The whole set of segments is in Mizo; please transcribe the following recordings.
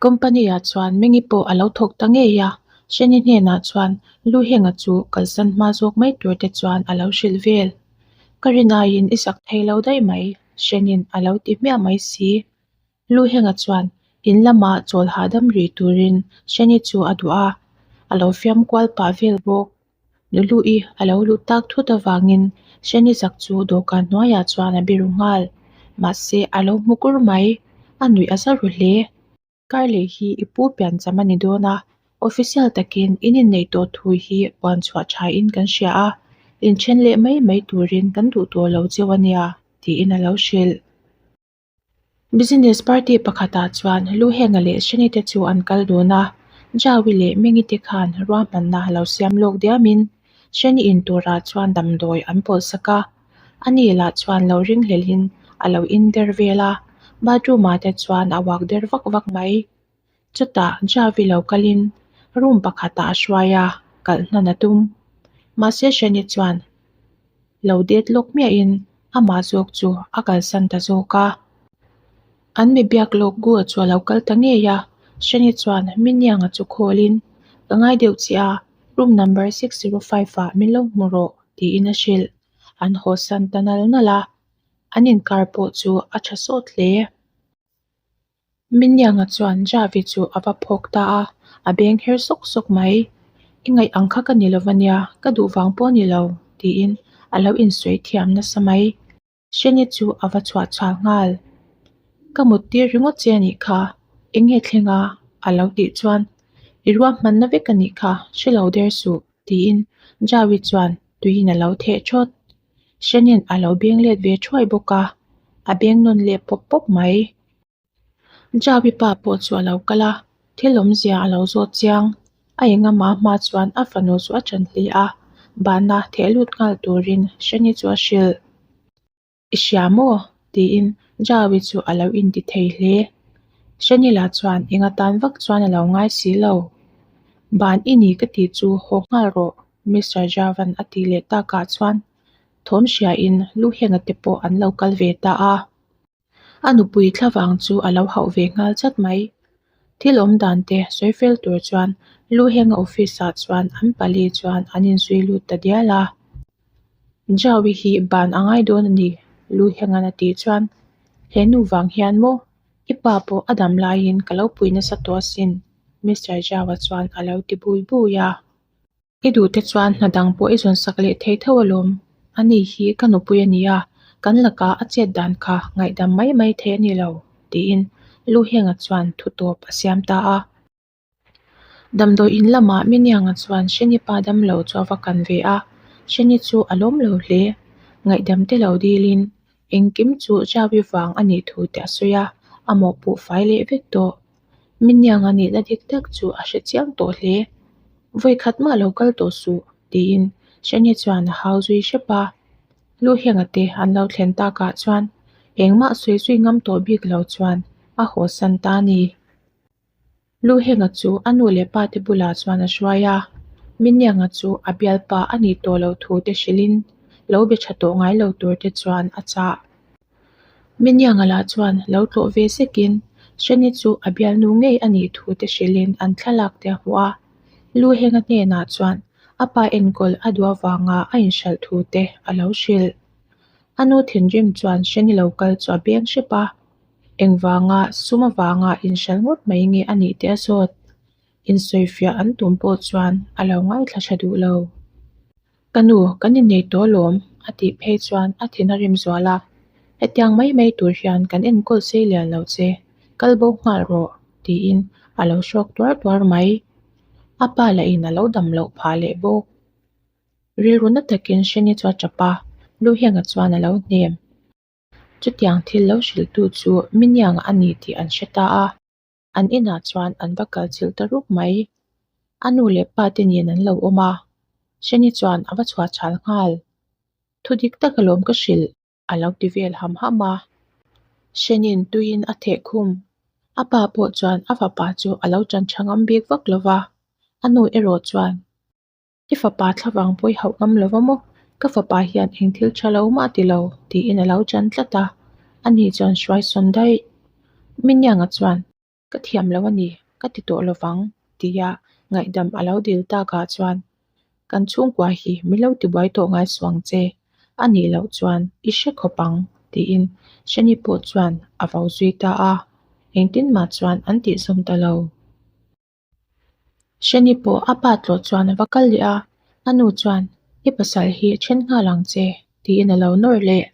Company ah chuan Mengi pawh a lo thawk ta ngei a, Shani hnenah chuan Lu Henga chu kalsan hma zawk mai tur te chuan a lo hrilh vel. Ka rin aiin i sak thei lo daih mai, Shani'n a lo ti hmiah mai si. Lu Henga chuan in lamah chawl hahdam rih turin Shani chu a duh a, a lo fiam kual pah vel bawk. Nulu'i a lo luh tak thut avangin Shani zak chu dawhkan hnuaiah chuan a biru nghal. Mahse, a lo hmu kur mai. A nuih a za ru hle. Karleh hi i pu piancham a ni dawn a, official takin in inneih tawh thu hi puan chhuah thain kan hria a, inthen leh mai mai turin kan duh tawh lo cheu a nia, tiin a lo hrilh. Business party pakhatah chuan Luhenga leh Shani te chu an kal dun a, Jaui leh Mengi te khan ruahmanna lo siam lawk diamin Shani in turah chuan damdawi an pawlh sak a, ani lah chuan lo ringhlelhin a lo in der vel a, bathroom ah te chuan a uak der vak vak mai. Chutah Jaui lo kalin room pakhatah a hruai a, kalh hnan a tum. Mahse Shani chuan lo det lawk hmiahin amah zawk chu a kalsan ta zawk a. An mi biak lawk Gua chu a lo kal ta ngei a, Shani chuan Minianga chu khawlin, Ka ngai deuh che a, room number 605 ah min lo hmu rawh tiin a hrilh. An hawsan ta nal nal a, an inkar pawh chu a tha sawt hle. Minianga chuan Javi chu a va phawk ta a, a beng her sawk sawk mai. I ngaih ang kha ka ni lo va nia, ka duh vang pawh a ni lo, tiin a lo insawi thiam nasa mai. Shani chu a va chhuah chhal nghal. Ka mut tir ringawt che a nih kha, eng nge thleng a? a lo tih chuan, I ruahmanna vek a nih kha, hre lo der suh, tiin Javi chuan tuiin a lo theh thawt. Hrenin a lo beng let ve thuai bawk a, a beng nawn leh pawp pawp mai. Jaui pa pawh chu a lo kal a, thil awmzia a lo zawt chiang. A engama hma chuan a fanu chu a ṭan hle a, bahna theh lut nghal turin Hreni chu a hrilh. I hria maw? tiin Jaui chu a lo inti thei hle. Hreni lah chuan enga tan vak chuan a lo ngai si lo. Ban i ni ka tih chu haw nghal rawh. Mister Javan a tih leh takah chuan thawm hriain Luhenga te pawh an lo kal ve ta a. A nupui thlavang chu a lo hauh ve nghal chat mai. Thil awm dan te sawi fel tur chuan Luhenga office ah chuan an pali chuan an inzui lut ta dial a. Jaui hi ban a ngai dawn a ni Luhenga'n a tih chuan he nu vang hian maw i pa pawh a dam laiin ka lo pui nasa tawh asin Mister Jaua chuan a lo ti bui bui a. I duhte chuan hna dang pawh i zawn sak leh thei tho alawm. Ani hi ka nupui a ni a, kan lakah a chet dan kha ngaihdam mai mai thei a ni lo, tiin Luhenga chuan thu tawp a siam ta a. Damdawi in lamah Minianga chuan Hrenipa damlo chu a va kan ve a, Hreni chu a lawm lo hle. Ngaihdam te lo dilin engkim chu Jaui vang a nih thu te a sawi a, a mawhpuh fai leh vek tawh. Minianga nihna dik tak chu a hre chiang tawh hle. Vawi khat mah lo kal tawh suh, tiin Shani chuan a hau zui hrep a. Luhenga te an lo thlen takah chuan engmah sawi zui ngam tawh bik lo chuan a hawsan ta a ni. Luhenga chu a nu leh pa te bulah chuan a hruai a, Minianga chu a bialpa a nih tawh loh thu te hrilhin lo be tha tawh ngai lo tur te chuan a chah. Minianga lah chuan lo tlawh ve zekin Shani chu a bialnu ngei a nih thu te hrilhin an thlalak te a hmu a. Luhenga hnenah chuan a pa enkawl a duh avanga a inhralh thu te a lo hrilh. A nu thinrim chuan Shani lo kal chu a beng hrep a, engvanga sum avanga inhralh ngawt mai nge a nih te a zawt. Insawifiah an tum pawh chuan a lo ngaithla tha duh lo. Ka nu, kan innei tawh alawm, a tih phei chuan a thin a rim zual a. Hetiang mai mai tur hian kan enkawl sei lian lo che, kal bo nghal rawh, tiin a lo hrawk tuar tuar mai. A pa lahin a lo dam loh phah leh bawk. Rilru na takin Hreni chu a tap a, Luhenga chuan a lo hnem. Chutiang thil lo hrilhtu chu Minianga a ni tih an hre ta a. An inah chuan an va kal chilh ta rup mai. A nu leh pa te nen an lo awm a, Shani chuan a va chhuah chhal nghal. Thu dik tak alawm ka hrilh, a lo ti vel ham ham a. Shani'n tuiin a theh khum. A pa pawh chuan a fapa chu a lo ṭan ṭha ngam bik vak lo va, a nu erawh chuan I fapa thlavang pawi hauh ngam lo va maw? Ka fapa hian eng thil tha lo mah ti lo, tiin a lo chan tlat a. Ani chuan hruai sawn daih. Minianga chuan. Ka thiam lo a ni, ka ti tawh lovang, tia ngaihdam a lo dil takah chuan kan chhungkua hi min lo tibuai tawh ngai suang che, a nih loh chuan i hre khawp ang, tiin Shani pawh chuan a vo zui ta a, engtin mah chuan an tihzawm ta lo. Shani pawh a pa tlawh chuan a va kal leh a, a nu chuan i pasal hi then nghal ang che, tiin a lo nawr leh.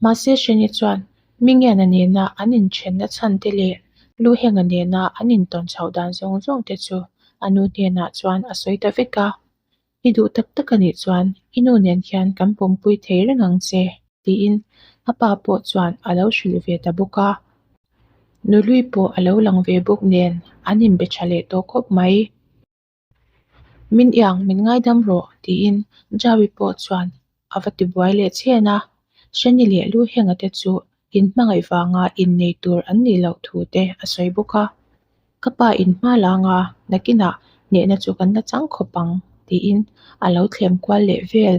Mahse Shani chuan Mingiana nena an inthenna chhan te leh Luhenga nena an intawn chhoh dan zawng zawng te chu a nu hnenah chuan a sawi ta vek a. I duh tak tak a nih chuan i nu nen hian kan pawmpui thei reng ang che, tiin a pa pawh chuan a lo hrilh ve ta bawk a. Nului pawh a lo lang ve bawk nen an inbe tha leh tawh khawp mai. Min iang min ngaidam rawh tiin Jaui pawh chuan a va tibuai leh chhen a, Shani leh Luhenga te chu inhmangaih vanga innei tur an nih loh thu te a sawi bawk a. Ka pa in hma lang a, nakinah hnehna chu kan la chang khawp ang tiin a lo thlem kual leh vel.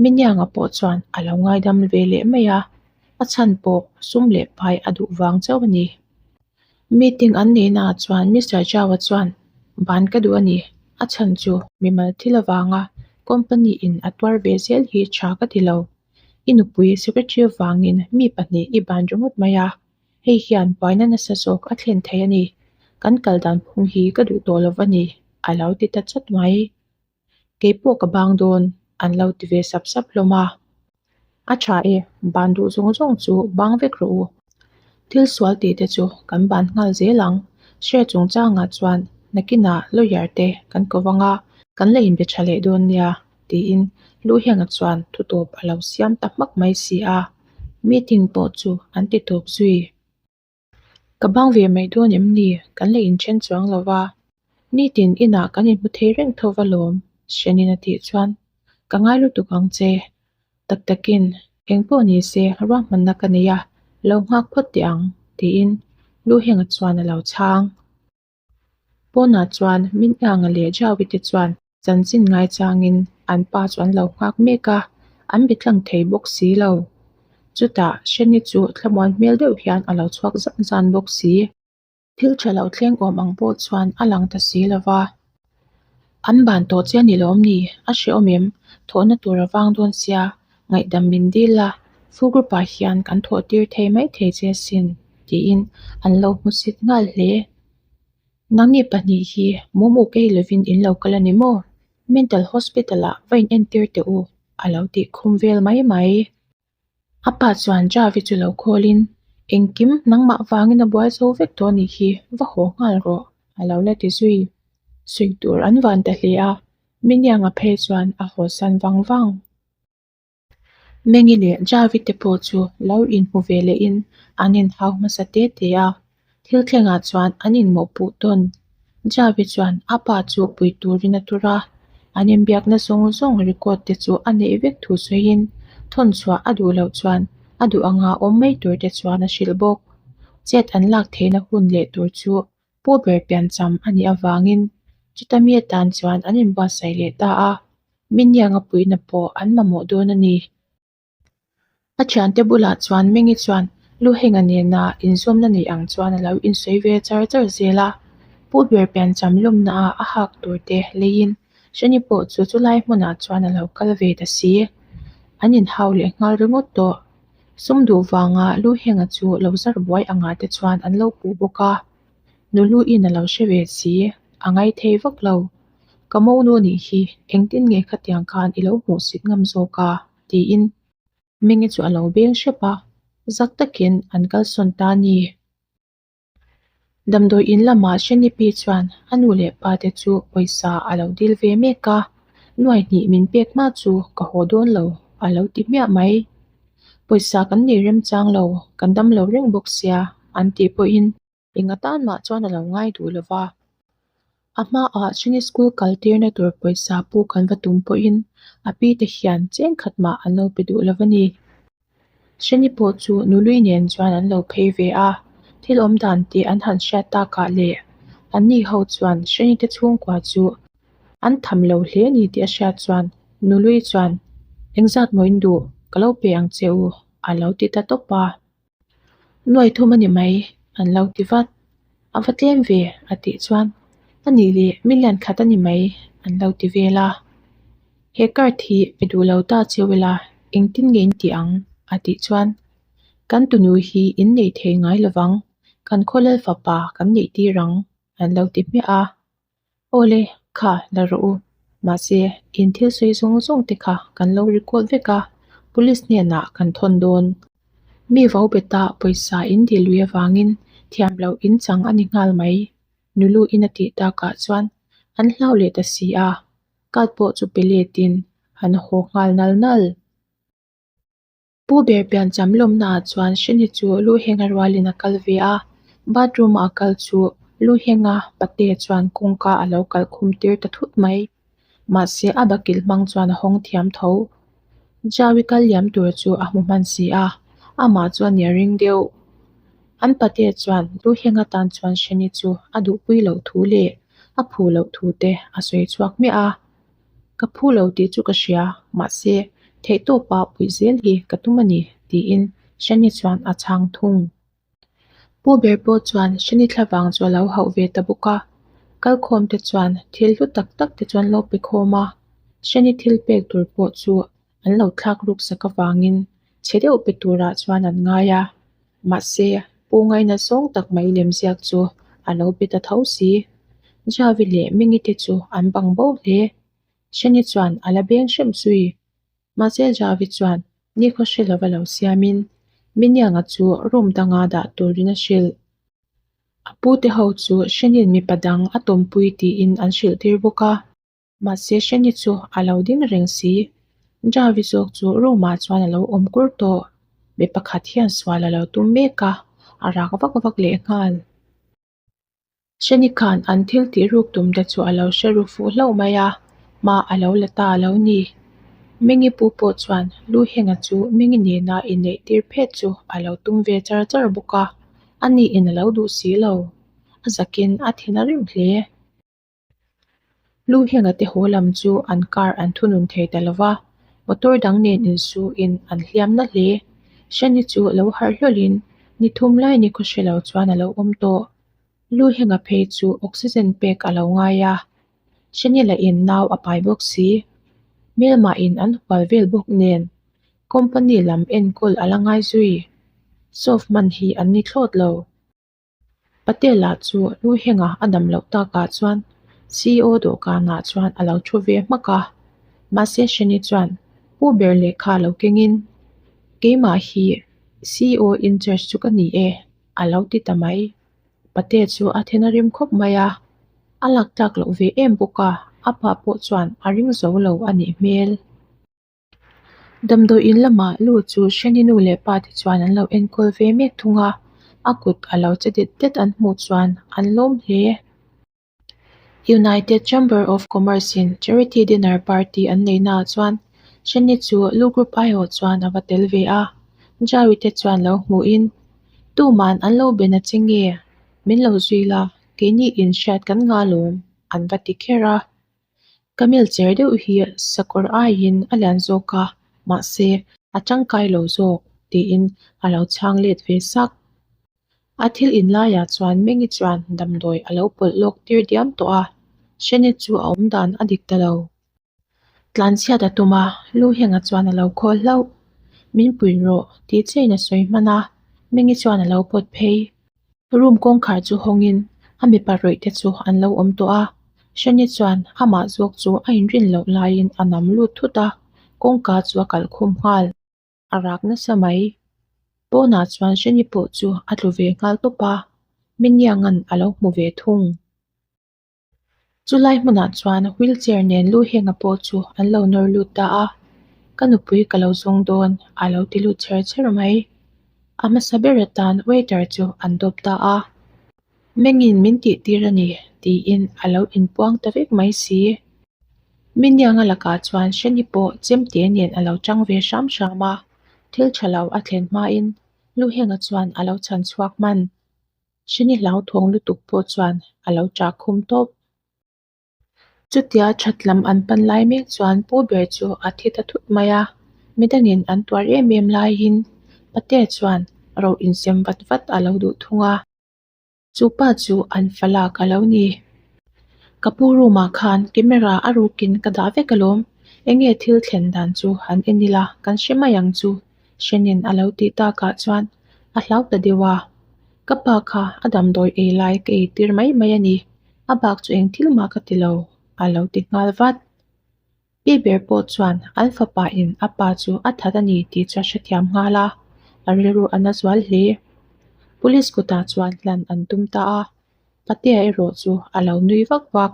Minianga pawh chuan a lo ngaidam ve leh mai a, a chhan pawh sum leh pai a duh vang chauh a ni. Meeting an neihnaah chuan Mister Zhao-a chuan ban ka duh a ni, a chhan chu mimal thil avanga company in a tuar ve zel hi tha ka ti lo. I nupui secretary avangin mi pahnih i ban ringawt mai a, hei hian buaina nasa zawk a thlen thei a ni. Kan kal dan phung hi ka duh tawh lo a ni, a lo ti ta chat mai. Kei pawh ka bang dawn, an lo ti ve sap sap hlawm a. A tha e, ban duh zawng zawng chu bang vek rawh u. Thil sual tih te chu kan ban nghal zel ang. Share chungchangah chuan nakinah lawyer te kan ko vang a, kan la inbe tha leh dawn nia, tiin Luhianga chuan thutawp a lo siam ta hmak mai si a. Meeting pawh chu an ti tawp zui. Ka bang ve mai dawn em ni? Kan la inthen chuang lo va. Nitin inah kan inhmu thei reng tho va lawm, Shannon a tih chuan ka ngai lutuk ang che. Tak takin eng pawh ni se ruahmanna ka nei a, lo nghak phawt teh ang, tiin Luhenga chuan a lo chhang. Pawnah chuan Minhanga leh Jaui te chuan chanchin ngaichangin an pa chu an lo nghak mek a, an be tlang thei bawk si lo. Chutah Shani chu thlamuan hmel deuh hian a lo chhuak zan zan bawk si. Thil tha lo thleng awm ang pawh chuan a lang ta si lo va. An ban tawh che a ni lawm ni? A hrehawm em? Thawhna tur a vang dawn sia, ngaihdam min dil la, full group ah hian kan thawh tir thei mai thei che sin, tiin an lo hmusit nghal hle. Nangni pahnih hi mumu kei lovin in lo kal a ni maw? Mental hospital ah va in entir teh u, a lo tih khum vel mai mai. A pa chuan Javi chu lo call in, Engkim nangmah vangin a buai zo vek tawh a nih hi, va haw nghal rawh, a lo la ti zui. Suih tur an van ta hle a, Minianga phei chuan a haw san vang vang. Mengi leh Javi te pawh chu lo inhmu ve lehin an inhau hmasa te te a, thil thlengah chuan an inmawhpuh tawn. Javi chuan a pa chu pui turin a tur a, an inbiakna zawng zawng record te chu a neih vek thu sawiin thawn chhuah a duh loh chuan a duh anga awm mai tur te chuan a hrilh bawk. Chet an lak theihna hun leh tur chu Pu ber piancham a nih avangin chuta mi atan chuan an inbuatsaih leh ta a, Minianga puihna pawh an mamawh dawn a ni. A thiante bulah chuan Mengi chuan Luhenga nena inzawmna nei ang chuan a lo insawi ve char char zel a, Pu ber piancham lawmnaah a hak tur te leiin Shani pawh chu chulai hmunah chuan a lo kal ve ta si. An inhau leh nghal ringawt tawh. Sum duh vanga Luhenga chu lo zar buai angah te chuan an lo puh bawk a, Nuluin a lo hre ve si, a ngai thei vak lo. Ka monu nih hi engtin nge khatiang khan i lo hmuhsit ngam zawk a? tiin Mingi chu a lo beng hrep a, zak takin an kalsawn ta a ni. Damdawi in lamah Shanipi chuan a nu leh pa te chu pawisa a lo dil ve mek a, nuai hnih min pek hma chu ka haw dawn lo a lo ti hmiah mai. Pawisa kan nei remchang lo, kan dam lo reng bawk sia an tih pawhin eng atan mah chuan a lo ngai duh lo va. A hmaah Shani school kal tirna tur pawisa puk an va tum pawhin a pi te hian cheng khat mah an lo pe duh lo a ni. Shani pawh chu Nului nen chuan an lo phei ve a, thil awm dan tih an han hriat takah leh anni ho chuan Shani te chhungkua chu an tham lo hle ni tih a hriat chuan Nului chuan engzat maw in duh ka lo pe ang che u a lo ti ta tawp a. Nuai thum a ni mai an lo ti vat. A va tlem ve, a tih chuan, A nih leh million khat a ni mai, an lo ti vel a. He card hi pe duh lo ta cheu ila, engtin nge in ti ang? a tih chuan, Kan tunu hi in neih thei ngai lovang, kan khawlel fapa kan neih tir ang, an lo ti hmiah a. Awle, kha la rawh u. Mahse, in thil sawi zawng zawng te kha kan lo record vek a, police hnenah kan thawn dawn. Mi vo beta pawisa in dil lui avangin thiam loh in chang a ni nghal mai, Nulu in a tih takah chuan an hlau leh ta si a, card pawh chu pe letin an haw nghal nal nal. Pu ber piancham lawmnaah chuan Hreni chu lu henga rualin a kal ve a, bathroom a kal chu lu henga pate chuan kawngka a lo kal khum tir ta thut mai. Mahse a bakilh hmang chuan a hawng thiam tho. Jaui kal liam tur chu a hmu hman si a, amah chu a nia ring deuh. An pate chuan lu henga tan chuan Hreni chu a duhpui loh thu leh a phu loh thu te a sawi chhuak hmiah a. Ka phu lo tih chu ka hria, mahse theihtawpa puih zel hi ka tum a ni, tiin Shani chuan a chhang thung. Pu ber pawh chuan Shani thlavang chu a lo hauh ve ta bawk a, kalkhawm te chuan thil hlu tak tak te chu an lo pe khawm a, Shani thil pek tur pawh chu an lo thlak ruk sak avangin chhe deuh pe turah chuan an ngai a, mahse Pu ngaina zawng tak mai lemziak chu a lo pe ta tho si. Javi leh Mingi te chu an bang bo hle. Shani chuan a la beng hrem zui. Mahse Javi chuan nikhaw hre lova lo siamin Minianga chu room danga dah turin a hrilh. A pute ho chu Shani'n mipa dang a tawmpui tiin an hrilh tir bawk a. Mahse Shani chu a lo ding reng si. Javi zawk chu room ah chuan a lo awm kur tawh. Mi pakhat hian sual a lo tum mek a, a rak vak vak leh nghal. Shani khan an thil tih ruk tum te chu a lo hre ru fuh hlauh mai a, hma a lo la ta a lo ni. Mingi pu pawh chuan Lu Henga chu Mingi nena inneih tir phet chu a lo tum ve char char bawk a, ani in a lo duh si lo. A zakin a thin a rim hle. Lu Henga te haw lam chu an car an thunun thei ta lo va, motor dang nen insuin an hliam na hle. Shani chu lo harh hlawlhin ni thum lai ni khaw hre lo chuan a lo awm tawh. Lu Henga phei chu oxygen pek a lo ngai a, Shani lahin nau a pai bawk si. Hmelmahin an hual vel bawk nen company lam enkawl a la ngai zui. Solve hman hi an ni thlawt lo. Patela chu lu henga a dam loh takah chuan CEO dawhkanah chuan a lo thu ve hmak a. Mahse Shani chuan Pu ber lehkha lo kengin, Keimah hi CEO in charge chu ka ni e, a lo ti ta mai. Pate chu a then a rim khawp mai a, a lak tlak loh ve em bawk a, a pa pawh chuan a ring zo lo a nih hmel. Damdawi in lamah lu chu Shani nu leh pa te chuan an lo enkawl ve mek thung a, a kut a lo che det det an hmuh chuan an lawm hle. United Chamber of Commerce in Charity Dinner Party an nei naah chuan Shani chu lu group aiawh chuan a va tel ve a, Jaui te chuan lo hmuhin, Tuman an lo be na che nge? Min lo zui la, keini in hriat kan ngah lawm, an va ti kher a. Camel cher deuh hi sakawr aiin a lian zawk a, mahse a tangkai lo zawk tiin a lo chhang let ve sak. A thil in laiah chuan Mengi chuan damdawi a lo pawlh lawk tir diam tawh a, Shani chu a awm dan a dik ta lo. Tlanchhiat a tum a, Lu Henga chuan a lo khawl hlauh. Min pui rawh tih chiahin a sawi hman a, Mengi chuan a lo pawt phei. Room kawngkhar chu hawngin a mipa rawih te chu an lo awm tawh a, Shani chuan amah zawk chu a inrin loh laiin a nam lut thut a, kawngka chu a kalh khum nghal. A rak nasa mai. Pawnah chuan Shani pawh chu a tlu ve nghal tawp a, Minianga'n a lo hmu ve thung. Chulai hmunah chuan wheelchair nen lu henga pawh chu an lo nawr lut ta a, Ka nupui ka lo zawng dawn a lo ti lut chher chher mai. A hmasa ber atan waiter chu an dawp ta a, Mengin min tih tir a ni tiin a lo inpuang ta vek mai si. Minianga lakah chuan Shani pawh chemte nen a lo chang ve hram hram a, thil tha lo a thlen hmain lu henga chuan a lo chhan chhuak hman. Shani hlauthawng lutuk pawh chuan a lo chah khum tawp. Chutia that lam an pan lai mek chuan pu ber chu a thi ta thut mai a, midangin an tuar em em laiin Patea chuan ro insem vat vat a lo duh thung a. Chu pa chu an falak a lo ni. Ka pu room ah khan camera a rukin ka dah vek alawm, enge thil thlen dan chu han en ila kan hre mai ang chu Hrenin a lo tih takah chuan a hlau ta deuh a. Ka pa kha a damdawi ei lai ka ei tir mai mai a ni, a bak chu eng thil mah ka ti lo a lo ti nghal vat. Pi ber pawh chuan an fapa in a pa chu a that a ni tih chu a hrethiam nghal a, a rilru a na zual hle. Police kutah chuan hlan an tum ta a, Patea erawh chu a lo nui vak vak.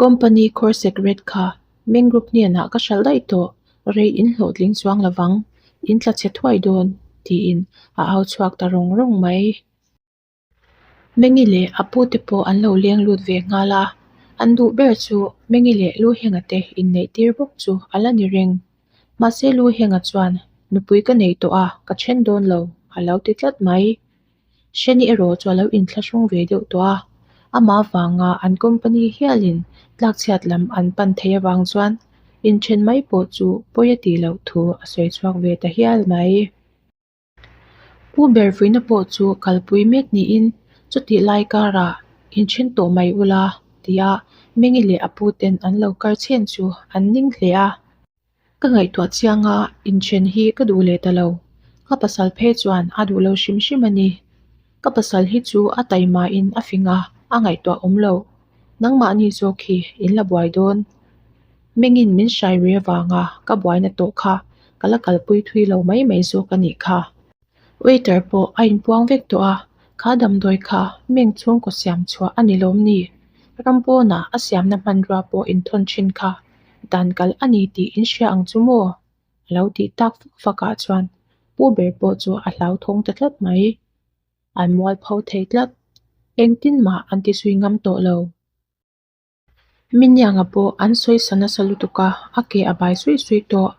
Company khawr secret kha Meng Group hnenah ka hralh daih tawh, rei in hlawhtling chuang lovang, in tla chhe thuai dawn tiin a au chhuak ta rawng rawng mai. Mengi leh a pute pawh an lo leng lut ve nghal a, an duh ber chu Mengi leh Luhenga te inneih tir bawk chu a la ni reng. Mahse Luhenga chuan nupui ka nei tawh a, ka then dawn lo a lo ti tlat mai. Hreni erawh chu a lo inthlahrung ve deuh tawh a, amah avanga an company hialin tlakchhiat lam an pan theih avang chuan inthen mai pawh chu pawi a tih loh thu a sawi chhuak ve ta hial mai. Pu ber vuina pawh chu kalpui mek niin chutih lai karah inthen tawh mai ula tia Mengi leh a pu ten an lo kar chhen chu an ning hle a. Ka ngaihtuah chiang a, inthen hi ka duh leh ta lo. Ka pasal phei chuan a duh lo hrim hrim a ni. Ka pasal hi chu a taimain a fing a, a ngaihtuah awm lo. Nangmahni zawk hi in la buai dawn. Mengin min hrai rui avanga ka buaina tawh kha ka la kalpui thui lo mai mai zawk a nih kha. Waiter pawh a inpuang vek tawh a, kha damdawi kha meng chhungkaw siam chhuah a ni lawm ni? Ram pawnah a siamna hmanrua pawh inthawn thin kha dan kal a ni tih in hria ang chu maw? A lo tih tak fak fakah chuan pu ber pawh chu a hlauthawng ta tlat mai. An mualpho thei tlat. Engtin mah an ti zui ngam tawh lo. Minianga pawh an sawi sa nasa lutuk a, a ke a bai suih suih tawh.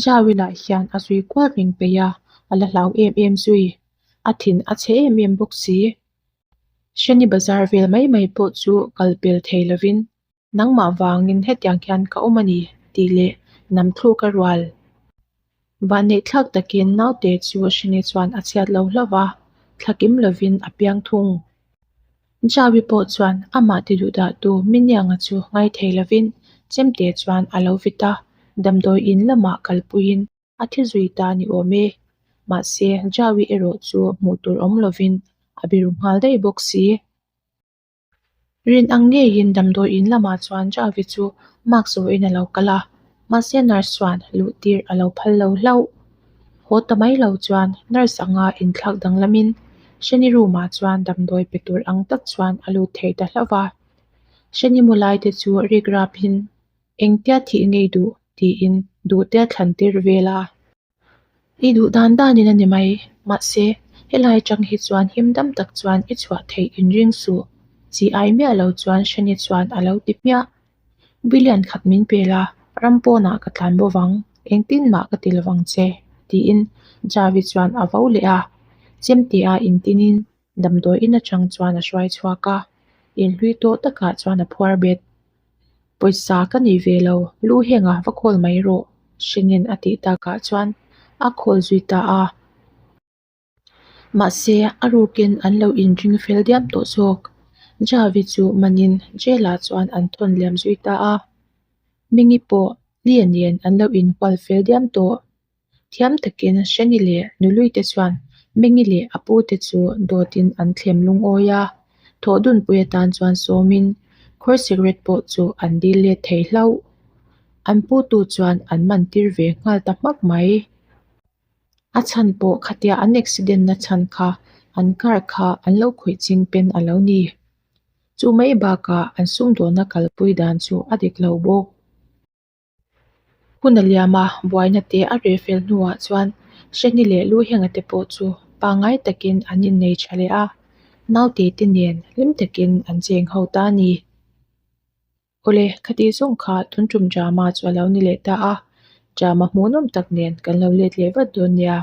Jaui lah hian a zui kual reng peih a, a la hlau em em zui. A thin a chhe em em bawk si. Hreni bazar vel mai mai pawh chu kal pel thei lovin nangmah vangin hetiang hian ka awm a ni tih leh nam thluk a rual. Vanneihthlak takin naute chu Hreni chuan a chhiat lo hlauh va, thla kim lovin a piang thung. Jaui pawh chuan amah ti duh dahtu Minianga chu ngai thei lovin chemte chuan a lo vit a, damdawi in lamah kalpuiin a thi zui ta ni awm e. Mahse, Jaui erawh chu hmuh tur awm lovin a biru nghal daih bawk si. Rin ang ngeiin damdawi in lamah chuan Javi chu mask vawiin a lo kal a, mahse nurse chuan luh tir a lo phal lo hlauh. Haw ta mai lo chuan nurse anga inthlak danglamin Shani room ah chuan damdawi pe tur ang tak chuan a lut thei ta hlauh va. Shani mu lai te chu rik rapin engtia thih ngei duh tiin duhte a thlan tir vel a. I duh dan danin a ni mai. Mahse, helai atang hi chuan him dam tak chuan i chhuah theih inring suh. Chi ai miah lo chuan Shani chuan a lo ti hmiah. Billion khat min pel a, ram pawnah ka tlan bo vang, engtin mah ka ti lovang che, tiin Javi chuan a vo leh a. Chemtea intinin damdawi in atang chuan a hruai chhuak a, inhlui tawh takah chuan a phuar bet. Pawisa ka nei ve lo, lu henga va khawl mai rawh, Hringin a tih takah chuan a khawl zui ta a. Mahse, a rukin an lo inring fel diam tawh zawk. Javi chu manin jail ah chuan an thawn liam zui ta a. Mingi pawh Lia nen an lo inhual fel diam tawh. Thiam takin Hreni leh Nului te chuan Mengi leh a pu te chu dawtin an thlem lungawi a, thawh dunpui atan chuan sawmin khawr cigarette pawh chu an dil let thei hlauh. An pu tu chuan an man tir ve nghal ta hmak mai. A chhan pawh khatia an accident na chhan kha an car kha an lo khawih ching pen a lo ni. Chu mai bakah an sumdawnna kalpui dan chu a dik lo bawk. Hun a liam a, buaina te a reh fel hnuah chuan Hreni leh Luhenga te pawh chu pangngai takin an innei tha leh a, naute te nen hlim takin an cheng ho ta a ni. Awle, khati zawng kha tun tum drama chu a lo ni leh ta a, drama hmuhnawm tak nen kan lo let leh vat dawn nia.